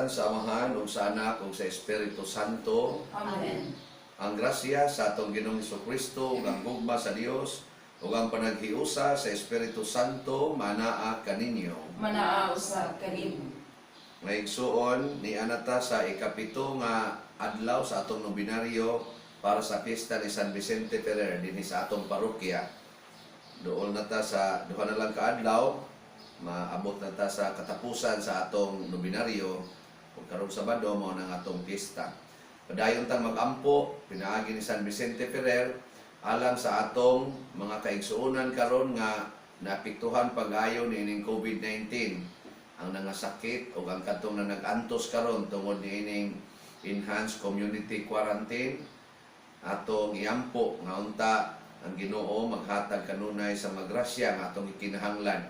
Sa ngalan sa Amahan ug sa Anak ug sa Espiritu Santo. Amen. Ang grasya sa atong Ginoong Kristo ug ang gugma sa Dios ug ang panaghiusa sa Espiritu Santo manaa kaninyo. Manaa usab kanimo. Mga igsuon, niana ta sa 7 nga adlaw sa atong nobinaryo para sa piyesta ni San Vicente Ferrer dinhi sa atong parokya. Duol na ta sa 2 na lang ka adlaw, maabot na ta sa katapusan sa atong nobinaryo ug karong Sabado mao nang atong piyesta. Padayon tang magampo pinaagi ni San Vicente Ferrer alang sa atong mga kaigsuonan karon nga naapektuhan pag-ayo niining COVID-19, ang nangasakit o ang katong na nag-antos karon tungod niining enhanced community quarantine. Atong iampo nga unta ang Ginoo maghatag kanunay sa magrasya nga atong gikinahanglan.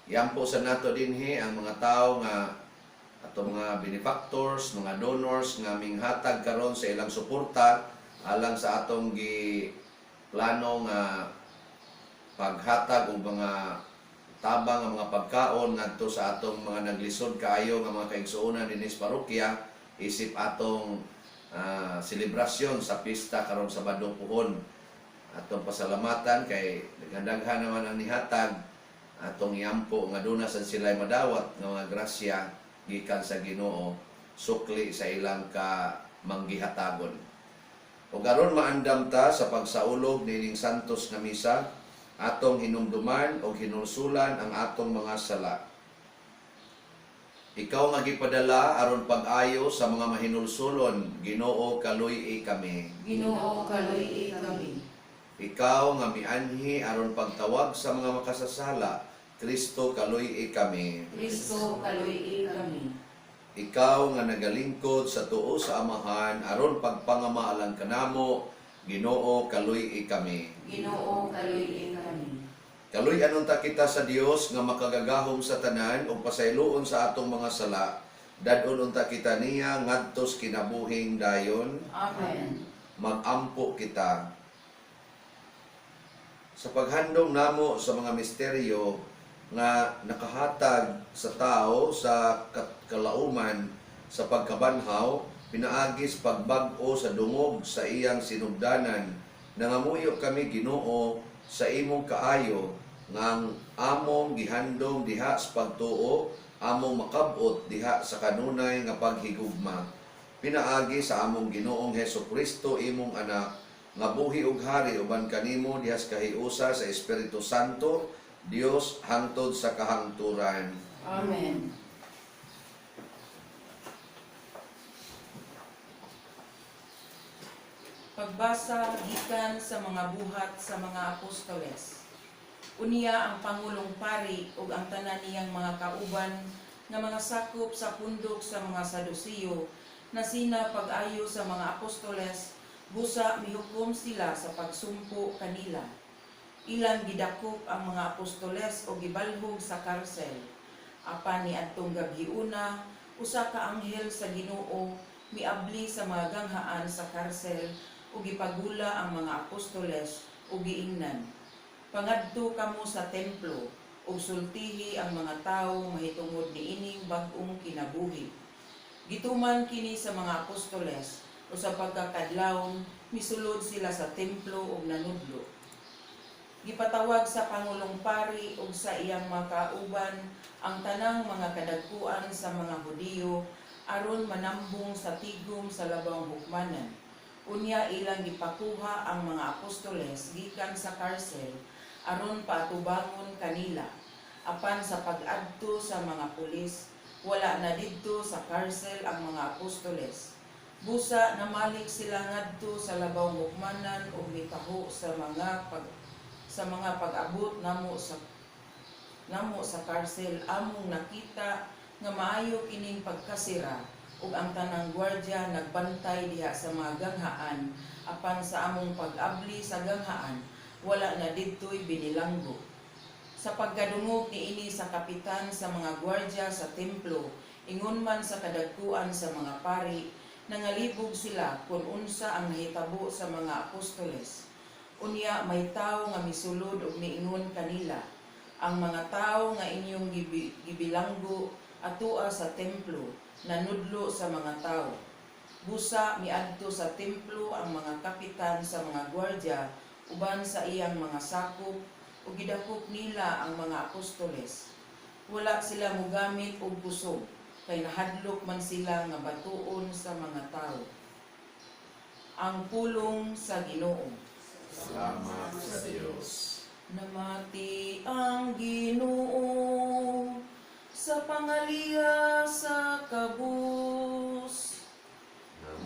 Iampo sa nato dinhi ang mga tawo nga atong mga benefactors, mga donors nga minghatag karon sa ilang suporta alang sa atong gi plano nga paghatag og mga tabang nga mga pagkaon ngadto sa atong mga naglisod kaayo nga mga kaigsuonan dinhi sa parokya isip atong selebrasyon sa pista karong Sabado puhon. Atong pasalamatan kay daghan-daghan naman ang nihatag. Atong iampo nga duna sad sila madawat nga mga grasya gikan sa Ginoo sukli sa ilang ka manggihatagon. Ug aron maandam ta sa pagsaulog nining santos nga misa, atong hinumduman og hinulsulan ang atong mga sala. Ikaw nga gipadala aron pag-ayo sa mga mahinulsulon, Ginoo, kaluy-i kami. Ginoo, kaluy-i kami. Ikaw nga mianhi aron pagtawag sa mga makasasala, Kristo, kaluy-i kami. Kristo, kaluy-i kami. Ikaw nga nagalingkod sa tuo sa Amahan aron pagpangama alang kanamo, Ginoo, kaluy-i kami. Ginoo, kaluy-i kami. Kaluy-an unta kita sa Dios nga makagagahom sa tanan ug pasayloon sa atong mga sala. Dad-on unta kita niya ngadtos kinabuhing dayon. Amen. Magampo kita. Sa paghandom namo sa mga misteryo nga nakahatag sa tao sa kalauman sa pagkabanhaw pinaagi sa pagbag-o sa dungog sa iyang sinugdanan, nangamuyo kami, Ginoo, sa imong kaayo nga ang among gihandom diha sa pagtuo among makab-ot diha sa kanunay nga paghigugma pinaagi sa among Ginoong Hesus Kristo, imong anak, nga buhi ug hari uban kanimo diha sa kahiusa sa Espiritu Santo, Dios, hangtod sa kahangturan. Amen. Pagbasa gikan sa mga Buhat sa mga Apostoles. Unya ang pangulong pari ug ang tanan niyang mga kauban nga mga sakop sa pundok sa mga Sadusiyo nasina pag-ayo sa mga apostoles, busa mihukom sila sa pagsumpo kanila. Ilang gidakop ang mga apostoles o gibalhog sa karsel. Apan niadtong gabhiuna, usa ka anghel sa Ginoo miabli sa mga ganghaan sa karsel ug gipagula ang mga apostoles ug giingnan, "Pangadto kamo sa templo ug sultihi ang mga tawo mahitungod niining bag-ong kinabuhi." Gituman kini sa mga apostoles ug sa pagkakadlawon misulod sila sa templo ug nanudlo. Gipatawag sa pangulong pari ug sa iyang mga kauban ang tanang mga kadagkuan sa mga Hudiyo aron manambong sa tigom sa labawng hukmanan. Unya ilang gipakuha ang mga apostoles gikan sa karsel aron paatubangon kanila. Apan sa pag-adto sa mga pulis, wala na didto sa karsel ang mga apostoles. Busa namalik sila ngadto sa labawng hukmanan ug mitaho sa mga pag-abot namo sa karsel, among nakita nga maayo kining pagkasira ug ang tanang gwardya nagbantay diha sa mga ganghaan, apan sa among pag-abli sa ganghaan, wala na didtoy binilanggo. Sa pagkadungog niini sa kapitan sa mga gwardya sa templo, ingon man sa kadagkuan sa mga pari, nangalibog sila kung unsa ang nahitabo sa mga apostoles. Unya may tawo nga misulod ug miingon kanila, "Ang mga tawo nga inyong gibilanggo Atoa sa templo, nanudlo sa mga tawo. Busa miadto sa templo ang mga kapitan sa mga gwardiya uban sa iyang mga sakop ug gidakop nila ang mga apostoles. Wala sila mogamit og kusog kay nahadlok man sila nga batuon sa mga tawo. Ang pulong sa Ginoo. Salamat sa Dios. Namati ang Ginoo sa pangaliya sa kabus.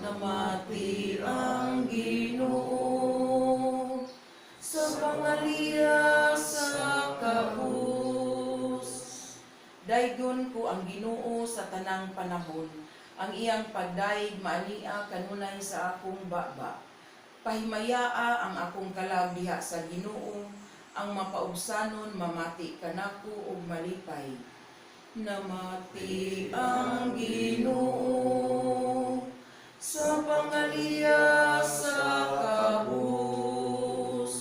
Namati ang Ginoo sa pangaliya sa kabus. Daygon ko ang Ginoo sa tanang panahon. Ang iyang pagdayeg maania kanunay sa akong baba. Pahimayaa ang akong kalag diha sa Ginoo, ang mapaubsanon mamati kanako og malipay. Namati ang Ginoo sa pangaliya sa kabus.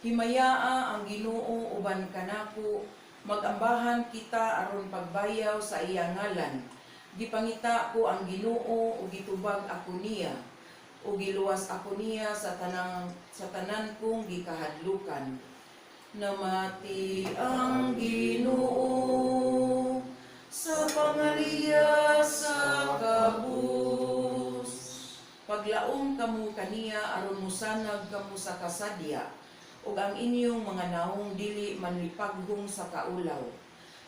Himayaa ang Ginoo uban kanako, magambahan kita aron pagbayaw sa iyang ngalan. Gipangita ko ang Ginoo ug gitubag ako niya, ug giluwas ako niya sa tanan kong gikahadlukan. Namati ang Ginoo sa pangaliya sa kabus. Paglaom kamo kaniya aron mosanag kamo sa kasadya ug ang inyong mga naong dili manlipaghong sa kaulaw.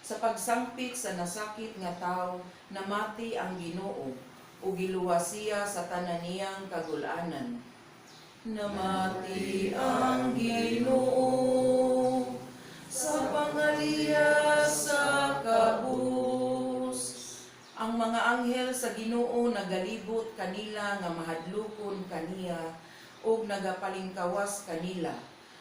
Sa pagsangpit sa nasakit nga tawo, namati ang Ginoo ug giluwas siya sa tanan niyang kagul-anan. Namati ang Ginoo sa pangaliya sa kabus. Ang mga anghel sa Ginoo nagalibot kanila nga mahadlokon kaniya ug nagapalingkawas kanila.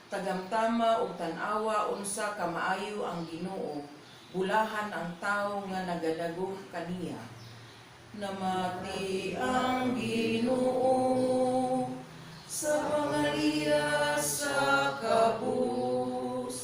Tagamtama ug tan-awa unsa ka maayo ang Ginoo, bulahan ang tawo nga nagadagom kaniya. Namati ang Ginoo sa pangaliya sa kabus.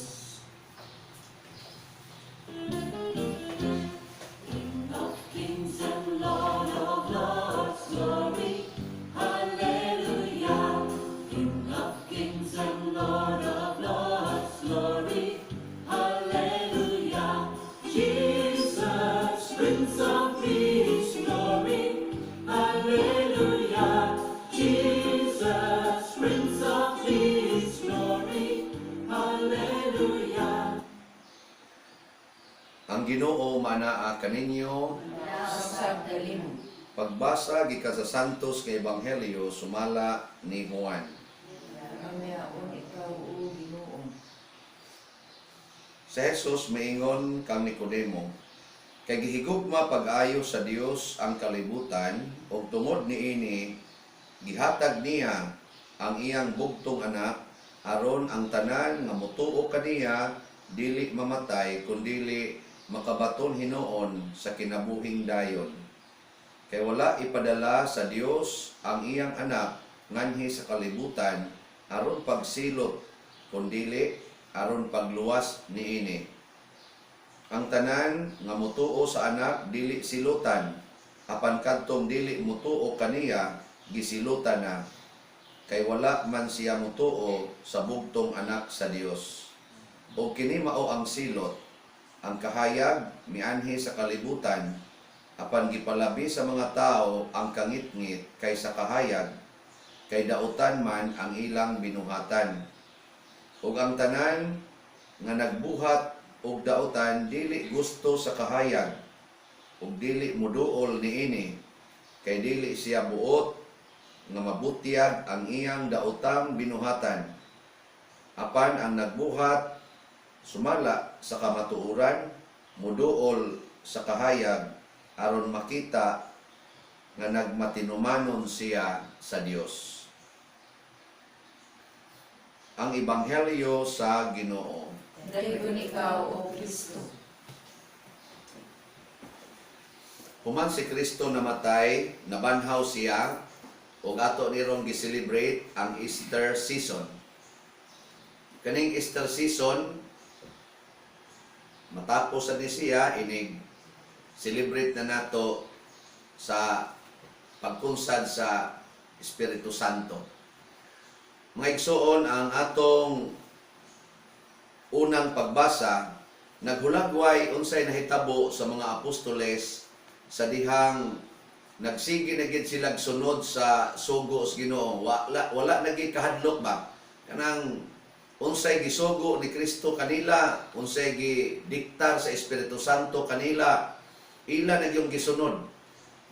King of kings and Lord of lords, glory, hallelujah. King of kings and Lord of lords, glory, hallelujah. Jesus, Prince of Peace, glory, hallelujah. Jesus, Prince of Peace, glory, hallelujah. Ang Ginoo manaa kaninyo. Nausab kalimo. Pagbasa gikan sa Santos nga Ebanghelyo sumala ni Juan. Amihaon ikaw, o Ginoo. Si Jesus miingon kang Nicodemo, kay gihigugma pag-ayo sa Dios ang kalibutan ug tungod niini gihatag niya ang iyang bugtong anak aron ang tanan nga motuo kaniya dili mamatay kundili makabaton hinuon sa kinabuhing dayon. Kay wala ipadala sa Dios ang iyang anak nganhi sa kalibutan aron pagsilot kundili aron pagluwas niini. Ang tanan nga motuo sa anak dili silutan, apan kadtong dili motuo kaniya gisilutan na, kay wala man siya motuo sa bugtong anak sa Dios. O kini mao ang silot: ang kahayag mianhi sa kalibutan, apan gipalabi sa mga tao ang kangitngit kaysa kahayag, kay dautan man ang ilang binuhatan. Ug ang tanan nga nagbuhat og dautan dili gusto sa kahayag ug dili moduol niini, kay dili siya buot nga mabutyag ang iyang daotang binuhatan. Apan ang nagbuhat sumala sa kamatuoran moduol sa kahayag aron makita nga nagmatinumanon siya sa Dios. Ang Ebanghelyo sa Ginoo. Daygon ikaw, O Kristo. Human si Kristo namatay, nabanhaw siya, ug ato nirong gi-celebrate ang Easter season. Kaning Easter season, matapos sa ni siya, inig Celebrate na nato sa pagkunsad sa Espiritu Santo. Mga igsoon, ang atong unang pagbasa naghulagway unsay nahitabo sa mga apostoles sa dihang nagsige na gid sila sunod sa sugo sa Ginoo. Wala wala na gid kahadlok ba, kanang unsay gisugo ni Kristo kanila, unsay gidiktar sa Espiritu Santo kanila, ila na gyud gisunod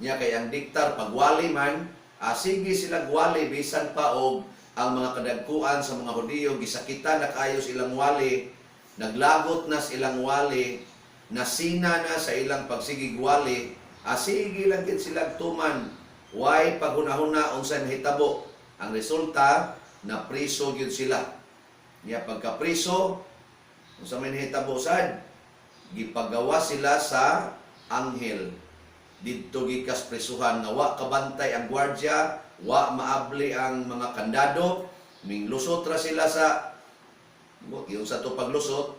niya, kay ang diktar pagwali man, sige sila gwali bisan pa og ang mga kadagkuan sa mga Hudiyo gisakitan na kaayo sa ilang wali, naglagot na sa ilang wali, nasina na sa ilang pagsigig wali, sige lang gid sila tuman, way paghunahuna unsay mahitabo. Ang resulta, na priso gyud sila. Nya pagkapriso, unsa may nahitabo sad? Gipagawa sila sa anghel didto gikas prisuhan nga wa kabantay ang gwardya, wa maabli ang mga kandado, minglusot ra sila sa yung sa to paglusot,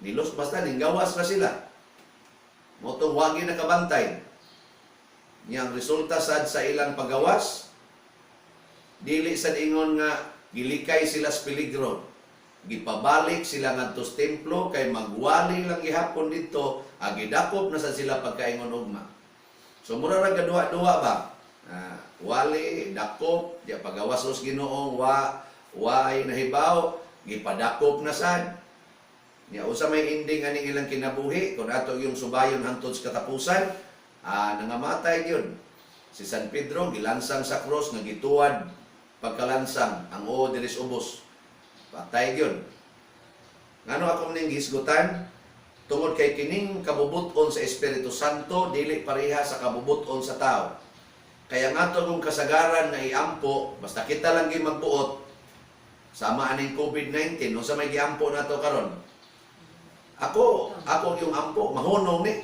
nilos basta ninggawas ra sila. Mao tong wa gyud nakabantay. Nya ang resulta sad sa ilang pagawas, dili sad ingon nga gilikay sila sa peligro. Gipabalik sila ngadto sa templo kay magwali lang gihapon didto, gidakop na sad sila pagkaingon ugma. So mura ra gaduha-duha ba? Wali, dakop, di pagawas sa Ginoo, wa way nahibaw, gipadakop na sad. Nya unsa may ending aning ilang kinabuhi kung ato yung subayon hangtod sa katapusan, nangamatay gyud. Si San Pedro gilansang sa cross nga gituwad pagkalansang ang uo diri sa ubos. Patay gyud. Ngano ako ning gihisgutan? Tungod kay kining kabubut-on sa Espiritu Santo dili pareha sa kabubut-on sa tao. Kaya nga to kung kasagaran na iampo, basta kita lang gyud magbuot, sama aning COVID-19, unsa may giampo nato karon? Ako yung ampo, mahunong ni.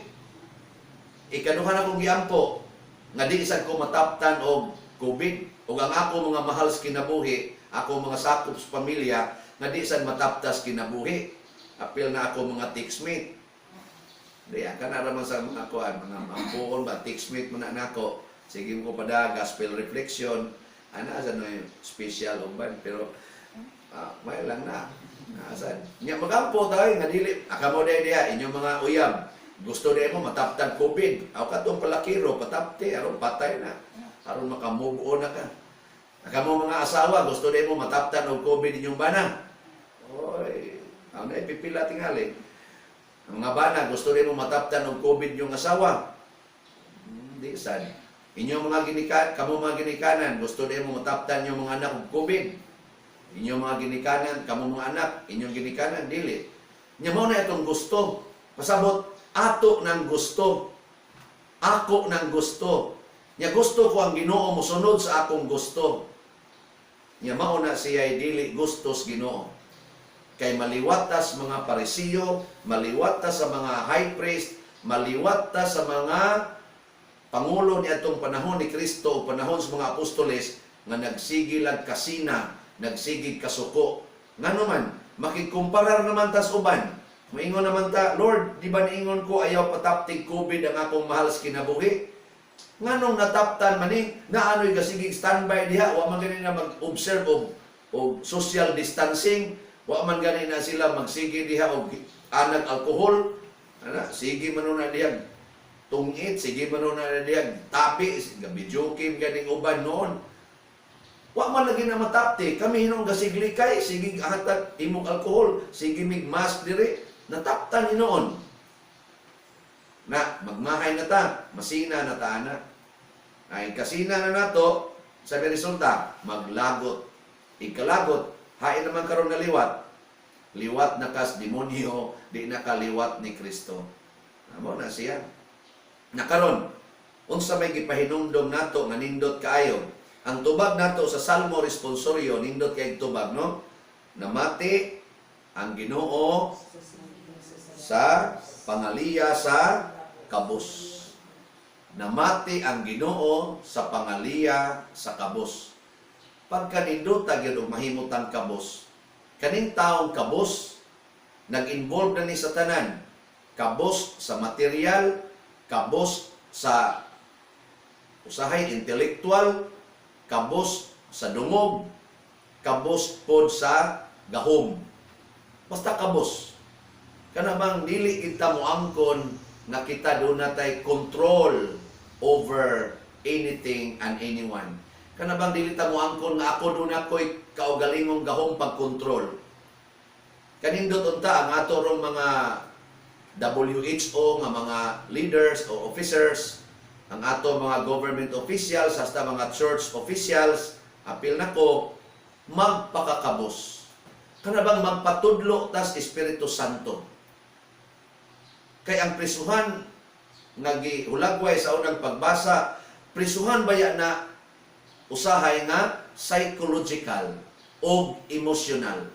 Ikaduha na kong giampo, nga di sad ko mataptan og COVID, ug ang ako mga mahal sa kinabuhi, ako mga sakop sa pamilya, nga di sad mataptas kinabuhi. Apil na ako mga textmate. Di, kana ra man sa mga kuan, mga ampoon ba, textmate man na nako. Sige ko pada gospel reflection, ana sa no special uban, pero may lang na. Asan? Nya magampo tayo nga dili akamo day diha inyong mga uyab. Gusto day mo mataptan COVID. Aw katong palakiro patapti aron patay na. Aron maka-move on na ka. Akamo mga asawa gusto day mo mataptan og COVID inyong bana. Oy, ang na pipila tingali. Ang mga bana gusto day mo mataptan og COVID inyong asawa. Di sad. Inyong mga ginikan, kamo mga ginikanan, gusto day mo mataptan inyong mga anak og COVID. Inyong mga ginikanan, kamo mga anak, inyong ginikanan, dili. Nya mao na itong gusto. Pasabot, ato ng gusto. Ako ng gusto. Nya gusto ko ang Ginoo mosunod sa akong gusto. Nya mao na siya dili gustos Ginoo. Kay maliwat ta sa mga Parisiyo, maliwat ta sa mga high priest, maliwat ta sa mga pangulo ni atong panahon ni Kristo o panahon sa mga apostoles nga nagsige lag kasina, nagsigig kasuko. Ngano man, makikumparar naman tas uban. Moingon naman ta, "Lord, di ba niingon ko ayaw pataptig COVID ang akong mahal sa kinabuhi? Nganong nataptan man ni, na ano'y gasigig standby diha, wa man gani na mag-observe og social distancing, wa man gani na sila magsige diha og anag alkohol, ana, sige man na diha tungit, sige man na diha tapi, gabi joking ganing uban noon. Wa man lagi na matapti, kami hinong gasiglikay, sige hatag imong alkohol, sige mig mask diri, nataptan hinoon." Na magmahay na ta, masina na ta ana. Ay kasina na nato, sa may resulta, maglagot. Ikalagot, hain naman karon na liwat. Liwat na kas demonyo, di na kaliwat ni Kristo. Amo na siya. Nakaron, unsa may gipahinumdom nato nga nindot kaayo? Ang tubag nato sa Salmo responsorio, nindot kay tubag, no? Namati ang Ginoo sa pangaliya sa kabos. Namati ang Ginoo sa pangaliya sa kabos. Pagka nindota gyud og mahimutang kabos, kaning taong kabos, nag-involve na ni sa tanan. Kabos sa material, Kabos sa usahay intellectual, kabos sa dungog, kabos pod sa gahom. Basta kabos. Kana bang dili kita moangkon nga kita duna tay control over anything and anyone. Kana bang dili ta moangkon nga ako duna ko'y kaugalingong gahom pagkontrol. Kanindot unta ang ato rong mga WHO nga mga leaders o officers, ang ato mga government officials, hasta mga church officials, apil nako, magpakakabos. Kana bang magpatudlo tas Espiritu Santo. Kay ang prisuhan nga gihulagway sa unang pagbasa, prisuhan baya na usahay nga psychological o emotional.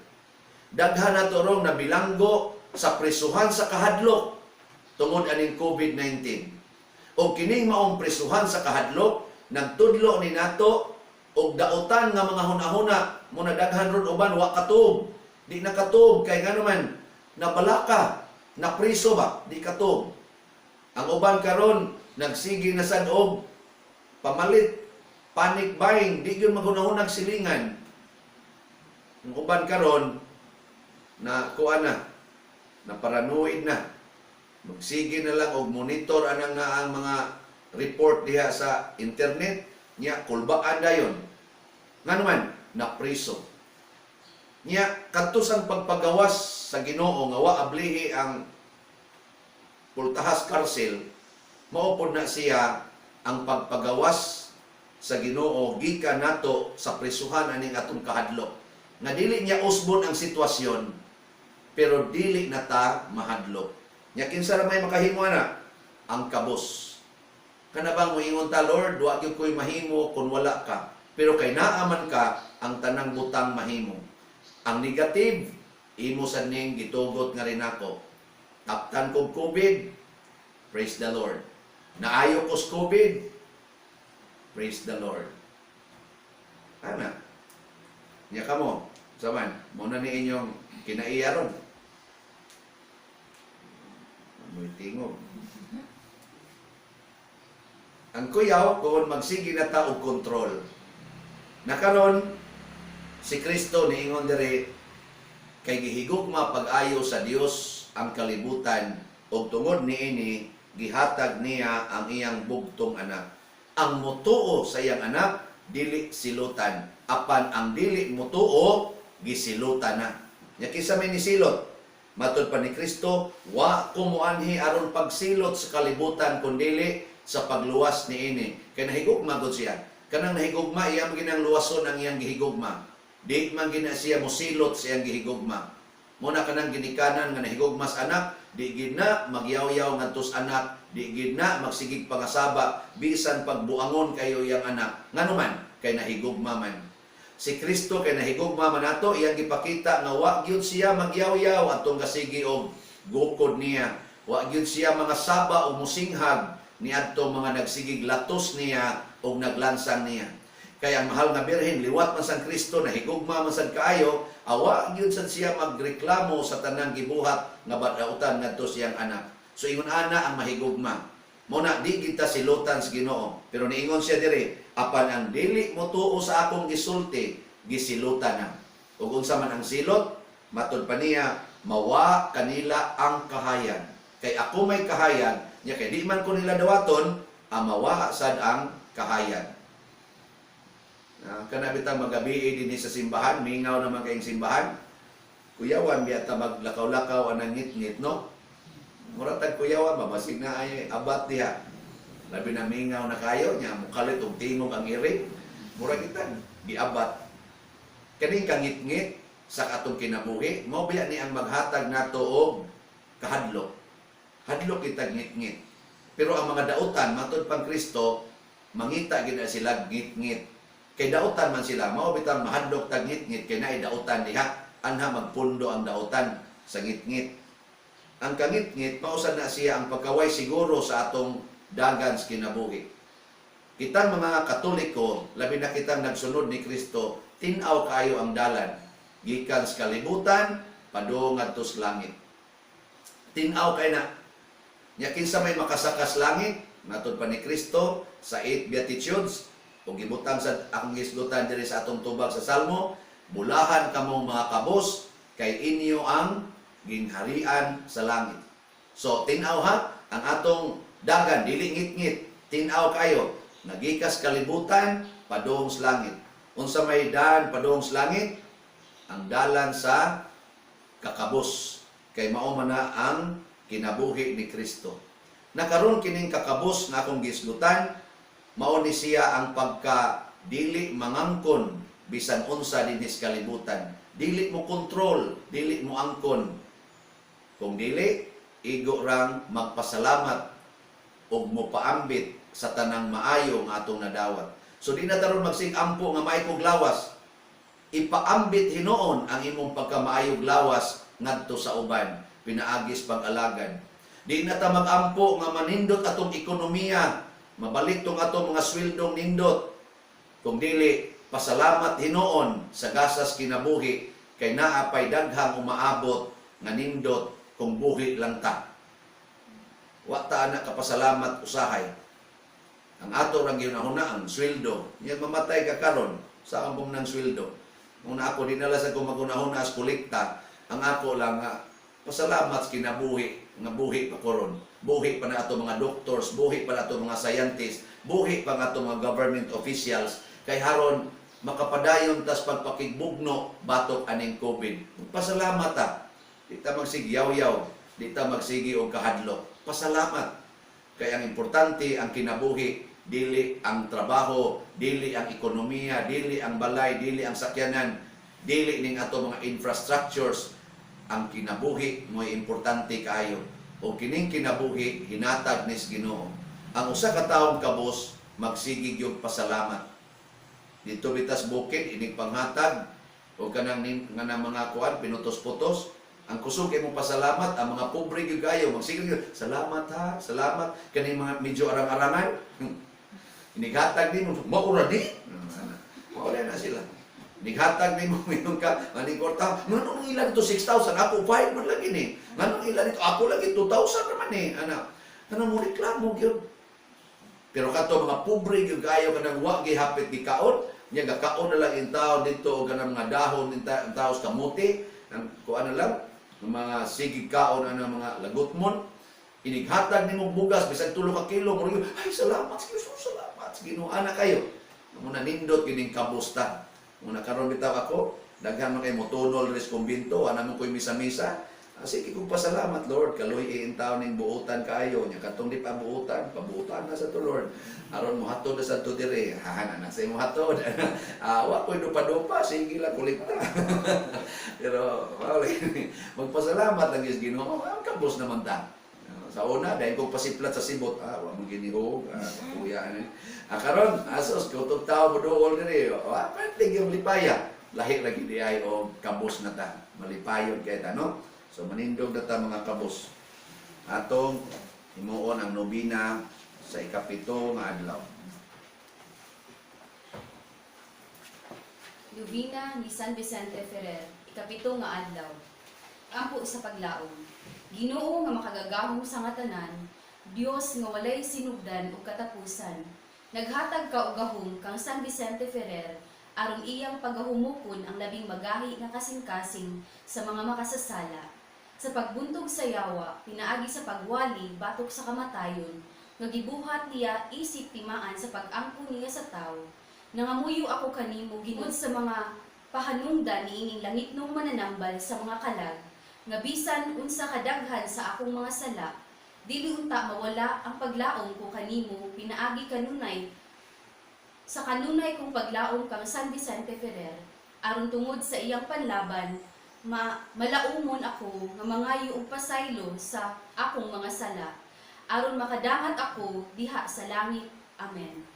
Daghan nato rong nabilanggo sa prisuhan sa kahadlok tungod aning COVID-19. O kining maong prisuhan sa kahadlok, nagtudlo ni nato og dautan nga mga hunahuna. Muna daghan ron uban wa katuog. Di nakatuog kay ngano man nabalaka, napriso ba, di katuog. Ang uban karon nagsige na sad og pamalit, panic buying, di gyud maghunahunag silingan. Ang uban karon na kuan na, na paranoid na. Magsige na lang og monitor anang nga ang mga report diha sa internet nya, kulbaan dayon. Ngano man napriso. Nya kadto sang pagpagawas sa Ginoo nga wa ablihi ang pultahas karsel, mao pod na siya ang pagpagawas sa Ginoo gikan nato sa prisuhan aning atong kahadlok. Nga dili niya usbon ang sitwasyon, pero dili na ta mahadlok. Nya kinsa ra may makahimo ana? Ang kabos. Kana bang moingon ta, "Lord, wa gyud ko'y mahimo kung wala ka." Pero kay naa man ka, ang tanang butang mahimo. Ang negative, imo sad ning gitugot nga rin ako. Taptan kog COVID, praise the Lord. Naayo ko sa COVID, praise the Lord. Ana. Nya kamo, saman, mao na ni inyong kinaiya ron. Amoy tingog. Ang kuyaw, kung magsige na ta og kontrol. Nakaron, si Kristo niingon diri, kay gihigugma pag-ayo sa Dios ang kalibutan ug tungod niini gihatag niya ang iyang bugtong anak. Ang mutuo sa iyang anak dili silutan, apan ang dili mutuo gisilutan na. Nya kinsa may nisilot? Matod pa ni Kristo, "Wa ko moanhi aron pagsilot sa kalibutan kundili sa pagluwas niini." Kay nahigugma gud siya. Kanang nahigugma, iya man ginang luwason ang iyang gihigugma. Di man gina siya mosilot sa iyang gihigugma. Muna kanang ginikanan nga nahigugma sa anak, di gid na magyaw-yaw ngadto sa anak, di gid na magsigig pangasaba bisan pagbuangon kayo iyang anak. Ngano man? Kay nahigugma man. Si Kristo kay nahigugma man nato, iyang gipakita nga wa gyud siya magyaw-yaw atong gasigi og gukod niya. Wa gyud siya mga saba o musinghag niadto mga nagsigig latos niya og naglansang niya. Kaya ang mahal nga Birhen, liwat man sang Kristo, nahigugma man sad kaayo, awa gyud sad siya magreklamo sa tanang gibuhat nga badautan ngadto siyang anak. So ingon ana ang mahigugma. Mo na di kita silutan sa Ginoo. Pero niingon siya diri, "Apan ang dili motuo sa akong gisulti, gisilutan na." Ug unsa man ang silot? Matod pa niya, mawa kanila ang kahayag. Kay ako may kahayag, nya kay di man ko nila dawaton, ang mawa sad ang kahayag. Kana bitang magabi dinhi sa simbahan, mingaw naman kayong simbahan. Kuyawan biya ta maglakaw-lakaw anang ngit-ngit, no? Mura tag kuyawan ba, basig na ay abat diha. Labi na mingaw na kayo, nya mukalit og tingog ang iring. Mura kita giabat. Kaning kangit-ngit sa atong kinabuhi, mao biya ni ang maghatag nato og kahadlok. Hadlok kita ngit-ngit. Pero ang mga dautan, matod pang Kristo, mangita gid na sila ngit-ngit. Kay dautan man sila, mao bitang mahadlok tag ngit-ngit kay naay dautan diha. Anha magpundo ang dautan sa ngit-ngit. Ang kangit-ngit, mao sad na siya ang pagkaway siguro sa atong dagan sa kinabuhi. Kitang mga Katoliko, labi na kitang nagsunod ni Kristo, tin-aw kayo ang dalan. Gikan sa kalibutan, padung ngadto sa langit. Tin-aw kay na. Nya kinsa may makasakas langit, matod pa ni Kristo sa 8 Beatitudes, ug gibutang sa akong gisgutan diri sa atong tubag sa Salmo, bulahan kamong mga kabos kay inyo ang gingharian sa langit. So tin-aw ha, ang atong dagan dili ngit-ngit, tin-aw kayo, nagikas kalibutan padung sa langit. Unsa may daan padung sa langit? Ang dalan sa kakabos kay mao man na ang kinabuhi ni Kristo. Nakaron kining kakabos nga akong gisgutan, mao ni siya ang pagka dili mangangkon bisan unsa dinhi sa kalibutan. Dili mo kontrol, dili mo angkon. Kung dili, igo rang magpasalamat ug mopaambit sa tanang maayo nga atong nadawat. So di na taron magsig ampo nga maay kog lawas. Ipaambit hinuon ang imong pagkamaayog lawas ngadto sa uban, pinaagis pag-alagad. Di na ta magampo nga manindot atong ekonomiya, mabalik tong atong mga sweldong nindot. Kung dili, pasalamat hinuon sa gasas kinabuhi kay naa pay daghang umaabot nga nindot kung buhi lang ta. Wa ta ana kapasalamat usahay. Ang ato rang gihuna ang sweldo. Nya mamatay ka karon sa ambong ng sweldo. Una ako dinala sa kong magunahuna as kolekta, ang ako lang nga pasalamat sa kinabuhi nga buhi pa koron. Buhi pa na ato mga doctors, buhi pa na ato mga scientists, buhi pa nga ato mga government officials kay haron makapadayon tas pagpakigbugno batok aning COVID. Pasalamat ta. Di ta magsigyaw-yaw, di ta magsigi og kahadlok. Pasalamat. Kaya ang importante ang kinabuhi, dili ang trabaho, dili ang ekonomiya, dili ang balay, dili ang sakyanan, dili ning ato mga infrastructures. Ang kinabuhi mo'y importante kaayo. O kining kinabuhi hinatag nis Ginoo. Ang usa ka taong kabos magsige gyud pasalamat. Dito bitas bukid inig panghatag o kanang nga mga kuan pinutos-putos. Ang kusog imong pasalamat ang mga pobre gyud kayo magsige gyud salamat ha, salamat kaning mga medyo arang-arangan. Inighatag nimo maura di. Maura na sila. Nighatag nimo mingon ka maning kwarta, nganong ila dito 6,000 ako 5 man lagi ni. Nganong ila dito ako lagi 2,000 naman ni ana. Kanang mo reklamo gyud. Pero kato mga pobre gyud kayo kanang wa gihapit gikaon, nya gakaon na lang in taon dito og kanang mga dahon in tao sa kamote, ang kuan na lang mga sigig kaon ana mga lagutmon. Inighatag nimo bugas bisan tulo ka kilo mo ay salamat sa Ginoo, salamat sa Ginoo ana kayo. Muna nindot kining kabusta. Muna karon bitaw ako, daghan man kay motunol diri sa kumbinto, ana mo koy misa-misa. Ah, sige kong pasalamat Lord, kaloy in taon ning buotan kaayo nya katong di pa buotan, pabuotan na sa to Lord. Aron mohatod na sa to diri. Ha na sa imo hatod. Ah, wa koy dupa-dupa, sige lang kolekta. Pero wala magpasalamat lang gyud Ginoo. Ang kabos naman ta. Sa una, dahil kong pasiplat sa sibot, wa mo ginihog, kuya, ano. Ah, karon, asos, kutob tao mo dool diri. Ah, pwede yung lipaya. Lahi lagi di ay o kabos na ta. Malipayon kay ta, no? So, manindog na ta mga kabos. Atong himuon ang nobina sa 7 nga adlaw. Nobina ni San Vicente Ferrer, 7 nga adlaw. Ampo sa paglaom. Ginoo nga makagagahom sa nga tanan, Dios nga walay sinugdan ug katapusan. Naghatag ka og gahom kang San Vicente Ferrer aron iyang pagahumukon ang labing magahi nga kasing-kasing sa mga makasasala. Sa pagbuntog sa yawa, pinaagi sa pagwali batok sa kamatayon, nga gibuhat niya isip timaan sa pag-angko niya sa tawo. Nangamuyo ako kanimo Ginoo sa mga pahanungdan niining langitnong mananambal sa mga kalag, nga bisan unsa kadaghan sa akong mga sala, dili unta mawala ang paglaom ko kanimo pinaagi kanunay sa kanunay kong paglaom kang San Vicente Ferrer, aron tungod sa iyang panlaban, malaumon ako nga mangayo og pasaylo sa akong mga sala, aron makadangat ako diha sa langit. Amen.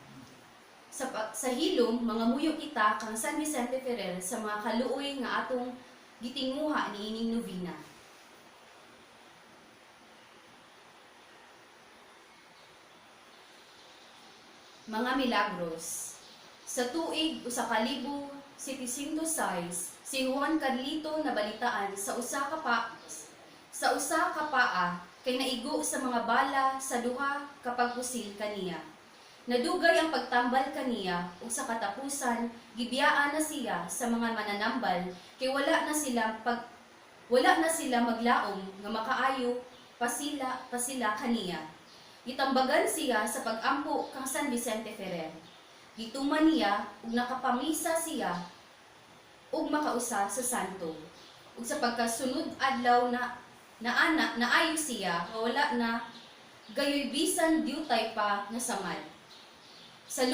Sa hilom, mangamuyo kita kang San Vicente Ferrer sa mga kaluoy nga atong gitinguha niining nobina. Mga milagros. Sa tuig 1706, si Juan Carlito nabalitaan sa usa ka paa kay naigo sa mga bala sa duha ka pagpusil kaniya. Nadugay ang pagtambal kaniya ug sa katapusan gibiyaan na siya sa mga mananambal kay wala na sila maglaom nga makaayo pa sila kaniya. Gitambagan siya sa pag-ampo kang San Vicente Ferrer. Gituman niya ug nakapamisa siya ug makausa sa santo. Ug sa pagkasunod adlaw na naana naayo siya nga wala na gayoy bisan diutay pa nga samad. Sa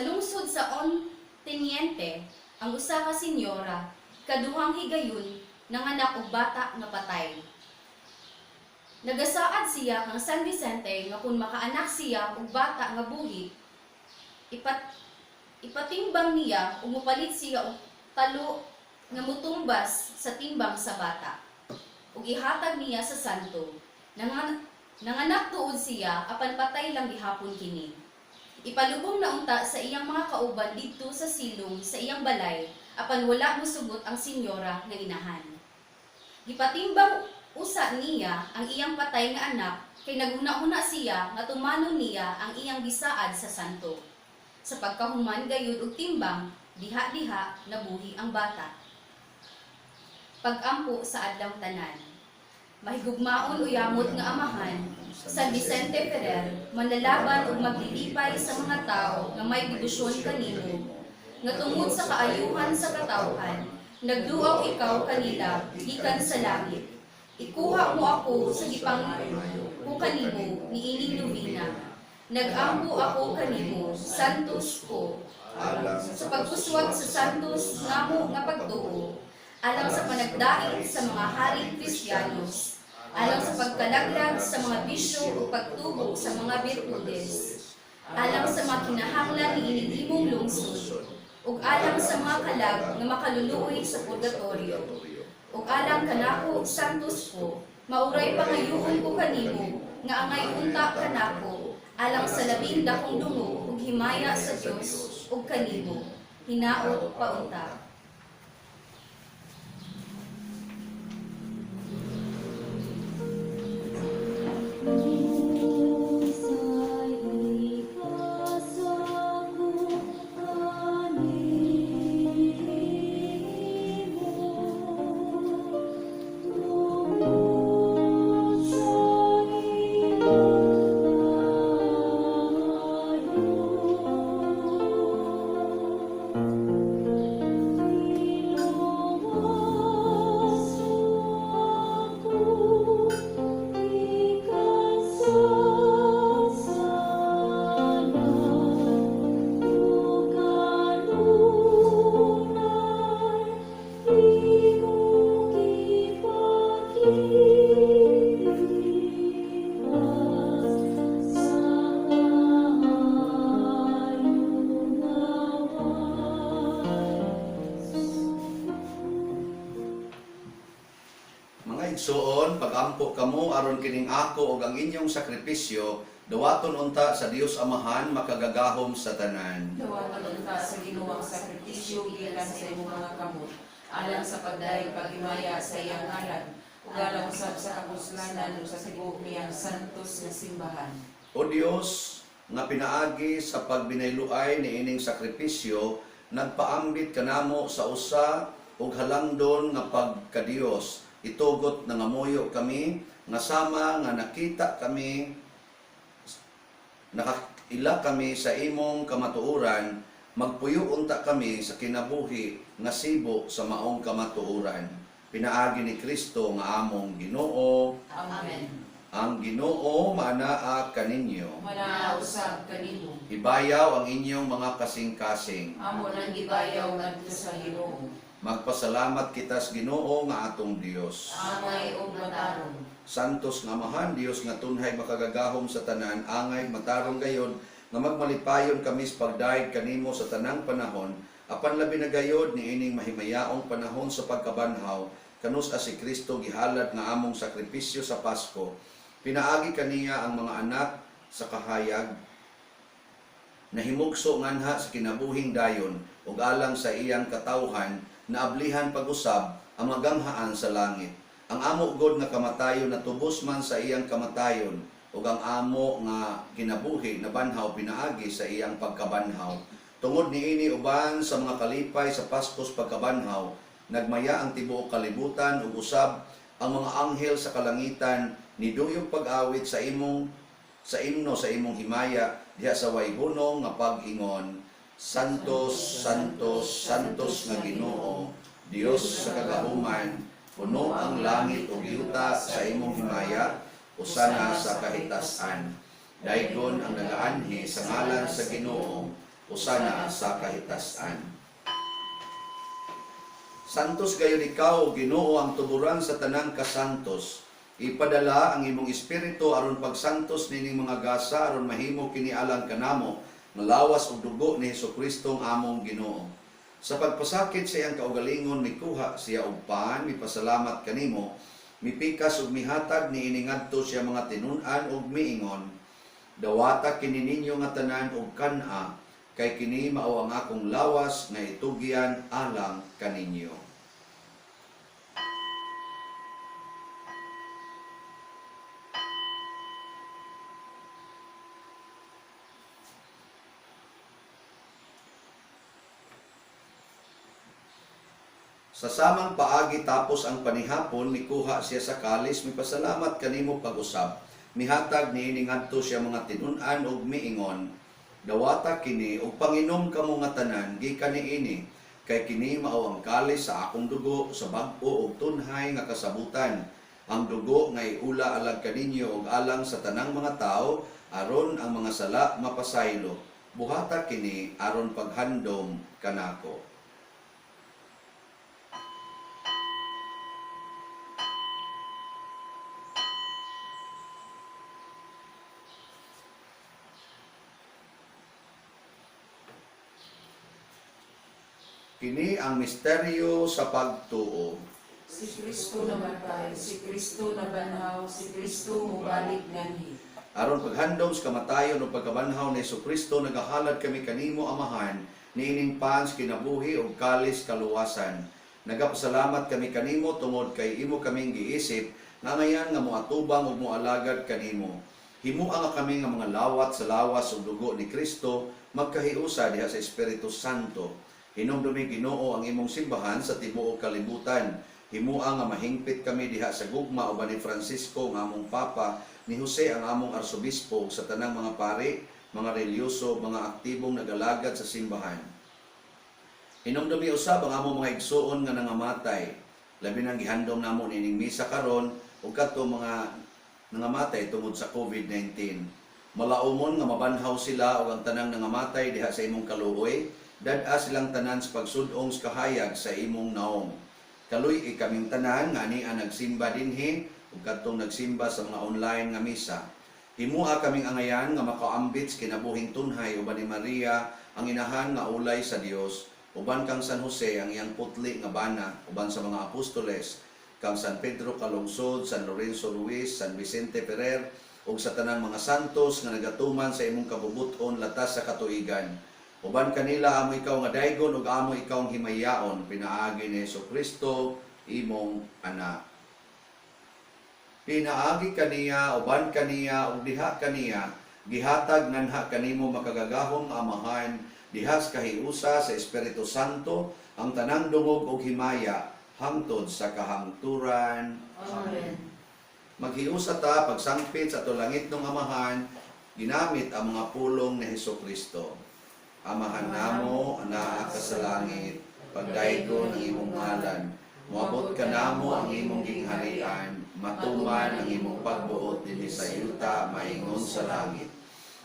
lungsod sa Onteniente, ang usa ka senyora, kaduhang higayon, nanganak og bata nga patay. Nagasaad siya kang San Vicente nga kung makaanak siya og bata nga buhi, ipatimbang niya ug mopalit siya og talo nga mutumbas sa timbang sa bata ug ihatag niya sa santo. Nanganak tuod siya apan patay lang gihapon kini. Ipalubong na unta sa iyang mga kauban didto sa silong sa iyang balay apan wala mosugot ang senyora nga inahan. Gipatimbang usa niya ang iyang patay nga anak kay naghuna-huna siya nga tumanon niya ang iyang gisaad sa santo. Sa pagkahuman gayud og timbang, diha-diha nabuhi ang bata. Pag-ampo sa adlaw tanan. Mahigugmaon o yamot nga amahan, San Vicente Ferrer, manlalaban ug maglilipay sa mga tao nga may debosyon kanimo, nga tungod sa kaayuhan sa katawhan, nagduaw ikaw kanila gikan sa langit. Ikuha mo ako sa gipangko kanimo niining nobena. Nag-ampo ako kanimo, Santos ko, Alang sa pagpuswag sa santos namo nga pagtuo, alang sa panagdait sa mga haring Kristiyanos, alang sa pagkalaglag sa mga bisyo ug pagtubo sa mga birtudes, alang sa mga kinahanglan niining imong lungsod, ug alang sa mga kalag nga makaluluoy sa purgatorio, ug alang kanako santos ko, mauray pangayoon ko kanimo nga angay unta kanako alang sa labing dakong dungog ug himaya sa Dios ug kanimo hinaot paunta. Mga igsuon, pagampo kamo aron kining ako ug ang inyong sakripisyo dawaton unta sa Dios Amahan makagagahom sa tanan. Dawaton unta sa Ginoo ang sakripisyo gikan sa imong mga kamot, alang sa pagdayeg paghimaya sa iyang ngalan, ug alang usab sa kapuslanan ug sa tibuok niyang santos nga simbahan. O Dios, nga pinaagi sa pagbinayluay niining sakripisyo, nagpaambit kanamo sa usa ug halangdon nga pagkadiyos. Itugot nangamuyo kami nga sama nga nakita kami, nakaila kami sa imong kamatuoran, magpuyo unta kami sa kinabuhi nga sibo sa maong kamatuoran. Pinaagi ni Kristo nga among Ginoo. Amen. Ang Ginoo maanaa kaninyo. Manaa usab kanimo. Ibayaw ang inyong mga kasing-kasing. Amo nang gibayaw ngadto sa Ginoo. Magpasalamat kita sa Ginoo nga atong Dios. Angay ug matarong. Santos nga Amahan, Dios nga tunhay makagagahom sa tanan, angay matarong gayon nga magmalipayon kami sa pagdayeg kanimo sa tanang panahon, apan labi na gayod niining mahimayaong panahon sa pagkabanhaw, kanus a si Kristo gihalad nga among sakripisyo sa Pasko. Pinaagi kaniya ang mga anak sa kahayag, nahimugso nganha sa kinabuhing dayon ug alang sa iyang katawhan naablihan pag-usab ang magamhaan sa langit. Ang amo god nga kamatayon natubos man sa iyang kamatayon ug ang amo nga kinabuhi nabanhaw pinaagi sa iyang pagkabanhaw. Tungod niini uban sa mga kalipay sa Paskos pagkabanhaw, nagmaya ang tibuok kalibutan ug usab ang mga anghel sa kalangitan niduyog pag-awit sa imong sa imno sa imong himaya diha sa way hunong nga pag-ingon, Santos, Santos, Santos nga Ginoo, Dios sa kagahuman, puno ang langit ug yuta sa imong himaya, usana sa kahitasan. Daygon ang nagaanhi sa ngalan sa Ginoo, usana sa kahitasan. Santos gayon ikaw, Ginoo, ang tuburan sa tanang kasantos. Ipadala ang imong espiritu aron pagsantos nining mga gasa aron mahimo kini alang kanamo nga lawas ug dugo ni Hesukristo ang among Ginoo. Sa pagpasakit sa iyang kaugalingon mikuha siya og pan, mipasalamat kanimo, mipikas ug mihatag niini ngadto siya mga tinun-an ug miingon, dawata kini ninyo nga tanan og kan-a, kay kini mao ang akong lawas nga itugyan alang kaninyo. Sa samang paagi tapos ang panihapon, mikuha siya sa kalis, mipasalamat kanimo pag-usab. Mihatag niini ngadto siya mga tinun-an ug miingon, dawata kini ug panginom kamo nga tanan gikan niini, kay kini mao ang kalis sa akong dugo sa bag-o ug tunhay nga kasabutan. Ang dugo nga iula alang kaninyo ug alang sa tanang mga tawo aron ang mga sala mapasaylo. Buhata kini aron paghandom kanako. Kini ang misteryo sa pagtuo. Si Kristo namatay, si Kristo nabanhaw, si Kristo mubalik nganhi. Aron paghandom sa kamatayon ug pagkabanhaw ni Hesukristo, nagahalad kami kanimo, Amahan, niining pans kinabuhi ug kalis kaluwasan. Nagapasalamat kami kanimo tungod kay imo kaming giisip nga ngayan nga moatubang ug moalagad kanimo. Himua nga kami nga mga lawat sa lawas ug dugo ni Kristo magkahiusa diha sa Espiritu Santo. Hinumdumi, Ginoo, ang imong simbahan sa tibuok kalibutan. Himua nga mahingpit kami diha sa gugma uban ni Francisco nga among Papa, ni Jose ang among Arsobispo ug sa tanang mga pari, mga relihiyoso, mga aktibong nagalagad sa simbahan. Hinumdumi usab ang among mga igsuon nga nangamatay. Labi nang gihandom namo nining misa karon ug kadto mga nangamatay tungod sa COVID-19. Malaumon nga mabanhaw sila ug ang tanang nangamatay diha sa imong kaluoy, dad-a silang tanan sa pagsud-ong sa kahayag sa imong naong. Kaluy-i kaming tanan nga ania nagsimba dinhi ug kadtong nagsimba sa mga online nga misa. Himua kaming angayan nga makaambit sa kinabuhing tunhay uban ni Maria ang inahan nga ulay sa Dios, uban kang San Jose ang iyang putli nga bana, uban sa mga apostoles, kang San Pedro Calungsod, San Lorenzo Ruiz, San Vicente Ferrer, ug sa tanang mga santos nga nagatuman sa imong kabubut-on latas sa katuigan. Uban kanila amo ikaw nga daygon ug amo ikaw ang himayaon pinaagi ni Kristo imong anak. Pinaagi kaniya, uban kaniya, ug diha kaniya, gihatag nganha kanimo makagagahom nga Amahan, diha sa kahiusa sa Espiritu Santo, ang tanang dungog ug himaya hangtod sa kahangturan. Amen. Maghiusa ta pagsangpit sa ato langitnong Amahan, ginamit ang mga pulong ni Hesukristo. Amahan namo, anaa ka sa langit, pagdaygon ang imong ngalan, moabot kanamo ang imong gingharian, matuman ang imong pagbuot dinhi sa yuta maingon sa langit.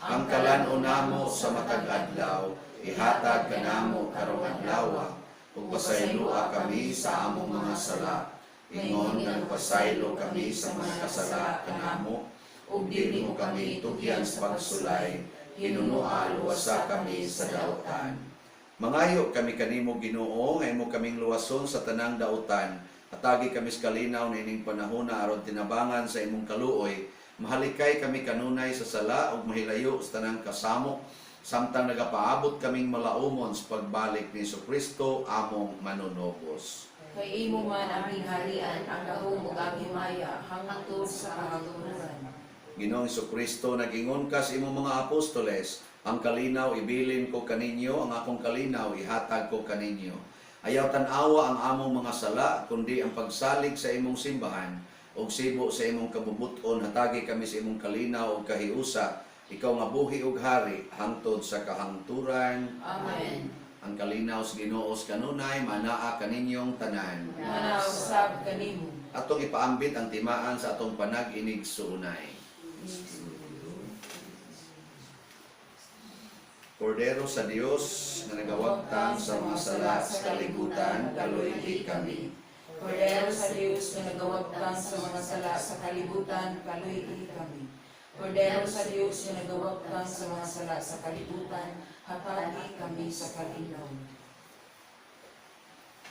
Ang kalan-on namo sa matag adlaw, ihatag kanamo karong adlaw, ug pasayloa kami sa among mga sala, ingon nga nagpasaylo kami sa mga kasala kanamo, ug dili mo kami tugyan sa pagsulay, hinunoa luwasa kami sa dautan. Mangayo kami kanimo, Ginoo, nga imo kaming luwason sa tanang dautan. Atagi kami sa kalinaw niining panahona aron tinabangan sa imong kaluoy. Mahalikay kami kanunay sa sala ug mahilayo sa tanang kasamok samtang nagapaabot kaming malaumon sa pagbalik ni Kristo among manunobos. Kay imo man ang gingharian, ang gahom ug ang hangtod sa kahangturan. Ginoong Kristo, nag-ingon ka sa imong mga apostoles, ang kalinaw ibilin ko kaninyo, ang akong kalinaw ihatag ko kaninyo. Ayaw tan-awa ang among mga sala, kundi ang pagsalig sa imong simbahan, ug sibo sa imong kabubuton, hatagi kami sa imong kalinaw ug kahiusa, ikaw nga buhi ug hari, hangtod sa kahangturan. Amen. Ang kalinaw sa Ginoo sa kanunay, manaa kaninyong tanan. Manausab kanimo. Atong ipaambit ang timaan sa atong panag-inig suunay. Kordero sa Dios nga nagawagtang sa mga sala sa kalibutan, kaluy kami. Kordero sa Dios nga nagawagtang sa mga sala sa kalibutan, kaluy kami. Kordero sa Dios nga nagawagtang sa mga sala sa kalibutan, hatagi kami sa kalinaw.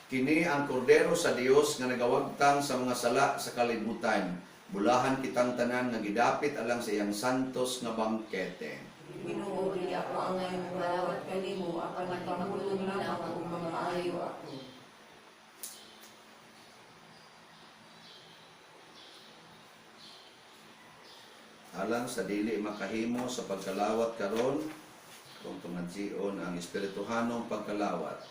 Kini ang kordero sa Dios nga nagawagtang sa mga sala sa kalibutan. Bulahan kitang tanan nga gidapit alang sa iyang santos nga bangkete. Ginoo, dili ako angay mogalawat kanimo, apan ipamulong lamang ug mga ayo ako. Alang sa dili makahimo sa pagkalawat karon, kung tungadjion ang espirituhanong pagkalawat.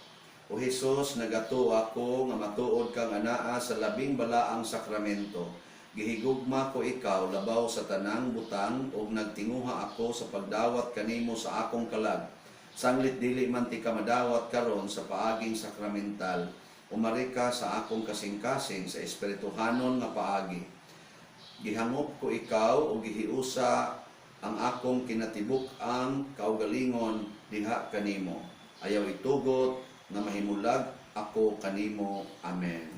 O Hesus, nagatuo ako nga matuod kang anaa sa labing balaang sakramento. Gihigugma ko ikaw labaw sa tanang butang ug nagtinguha ako sa pagdawat kanimo sa akong kalag. Sanglit dili man ti ka madawat karon sa paaging sakramental, umari ka sa akong kasing-kasing sa espirituhanon nga paagi. Gihangop ko ikaw o gihiusa ang akong kinatibuk-ang kaugalingon diha kanimo. Ayaw itugot nga mahimulag ako kanimo. Amen.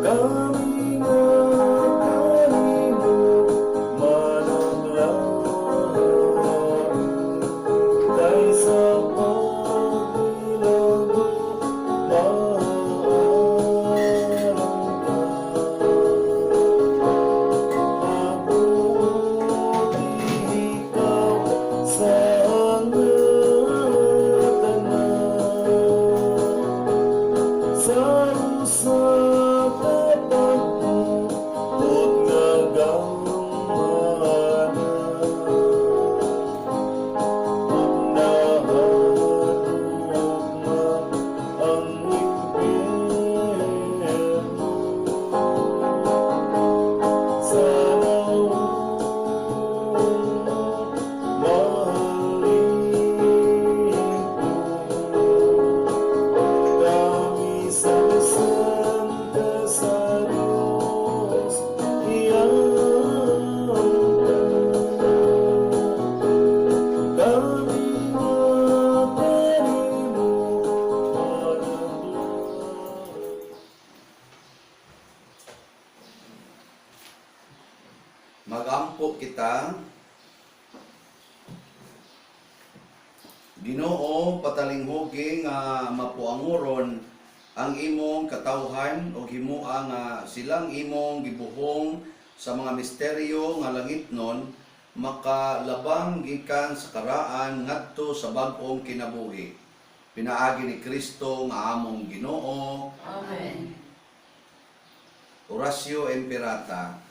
Kami nga kanimo mananglain kaysa pagbilago maalam ka. Mabuti ikaw sa tanan sa usa ka pagbuot nga gamhanan. Ug nahaduogma ang impyerno sa naong mahalin Kami sa Santa sa Diyos, iyang Kami nga kanimo managlain. Magampo kita. Ginoo, patalinghugi nga mapuanguron ang imong katawhan o himua nga silang imong gibuhong sa mga misteryo nga langitnon makalabang gikan sa karaan ngadto sa bag-ong kinabuhi. Pinaagi ni Kristo nga among Ginoo. Amen. Oratio Imperata.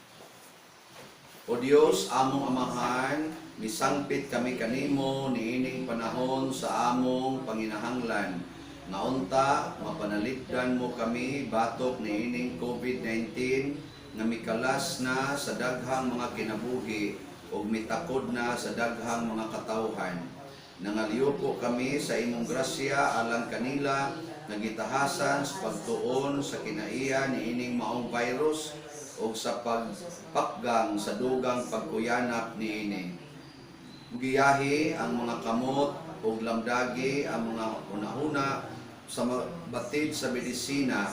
O Dios, among Amahan, misangpit kami kanimo niining panahon sa among panginahanglan. Nga unta, mapanalipdan mo kami batok niining COVID-19 nga mikalas na sa daghang mga kinabuhi ug mitakod na sa daghang mga katawhan. Nangaliyupo kami sa imong grasya alang kanila nga gitahasan sa pagtuon sa kinaiya niining maong virus. ug sa pagpakgang sa dugang pagkuyanap niini. Giyahi ang mga kamot ug lamdagi ang mga hunahuna sa batid sa medisina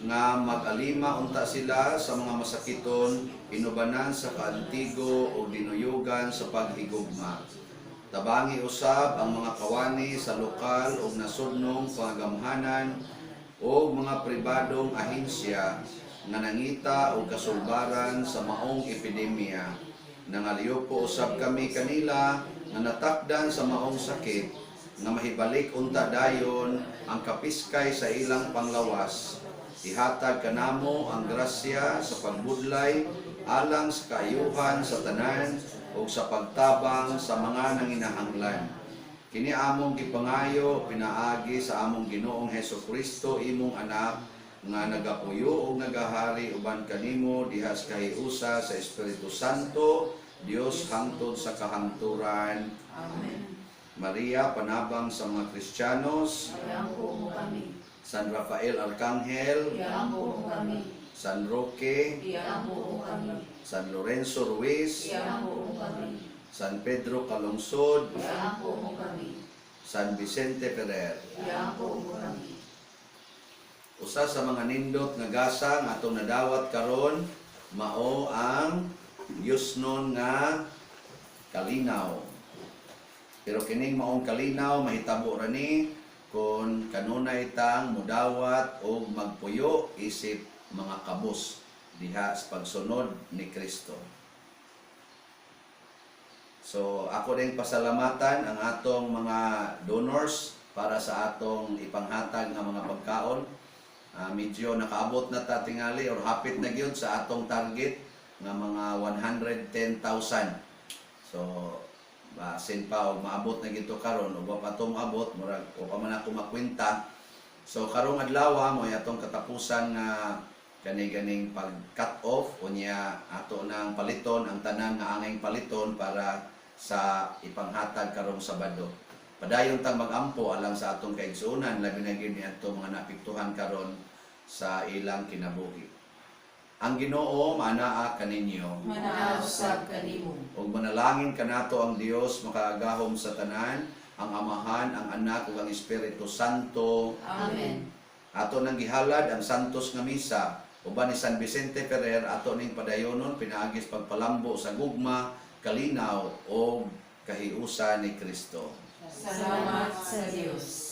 nga mag-alima unta sila sa mga masakiton, inubanan sa kaantigo o dinuyugan sa paghigugma. Tabangi usab ang mga kawani sa lokal ug nasudnong pangagamhanan o mga pribadong ahensya nga nangita og kasulbaran sa maong epidemya. Nangaliyupo usab kami kanila nga natakdan sa maong sakit nga mahibalik unta dayon ang kapiskay sa ilang panglawas. Ihatag kanamo ang grasya sa pagbudlay alang sa kaayuhan sa tanan ug sa pagtabang sa mga nanginahanglan. Kini among gipangayo pinaagi sa among Ginoong Heso Kristo, imong anak, nga nagapuyo ug nagahari uban kanimo diha sa kahiusa sa Espiritu Santo, Dios, hangtod sa kahangturan. Amen. Maria, panabang sa mga Kristiyanos. Iampo mo kami. San Rafael Arcangel, Iampo mo kami. San Roque, Iampo mo kami. San Lorenzo Ruiz, Iampo mo kami. San Pedro Calungsod, Iampo mo kami. San Vicente Ferrer. Iampo mo kami. Usa sa mga nindot nga gasa nga atong nadawat karon mao ang yusnon nga kalinaw. Pero kining maong kalinaw mahitabo ra ni kon kanunay tang mudawat og magpuyo isip mga kabus diha sa pagsunod ni Kristo. So ako din pasalamatan ang atong mga donors para sa atong ipanghatag nga mga pagkaon. Medyo nakaabot na ta tingali or hapit na gyud sa atong target nga mga 110,000. So basin pa og maabot na gito karon ug wa pa to maabot, murag o pa man ako makwenta. So karong adlaw mo atong katapusan nga kani ganing pag cut off, unya ato nang paliton ang tanan nga angay paliton para sa ipanghatag karong Sabado. Padayon tang magampo alang sa atong kaigsuonan, labi na gyud ni atong mga naapektuhan karon sa ilang kinabuhi. Ang Ginoo maanaa kaninyo. Manaa usab kanimo. Ug manalangin kanato ang Dios makagagahom sa tanan, ang Amahan, ang Anak ug ang Espiritu Santo. Amen. Ato nang gihalad ang santos nga misa uban ni San Vicente Ferrer, ato ning padayonon pinaagi sa pagpalambo sa gugma, kalinaw o kahiusan ni Kristo. Salamat sa Dios.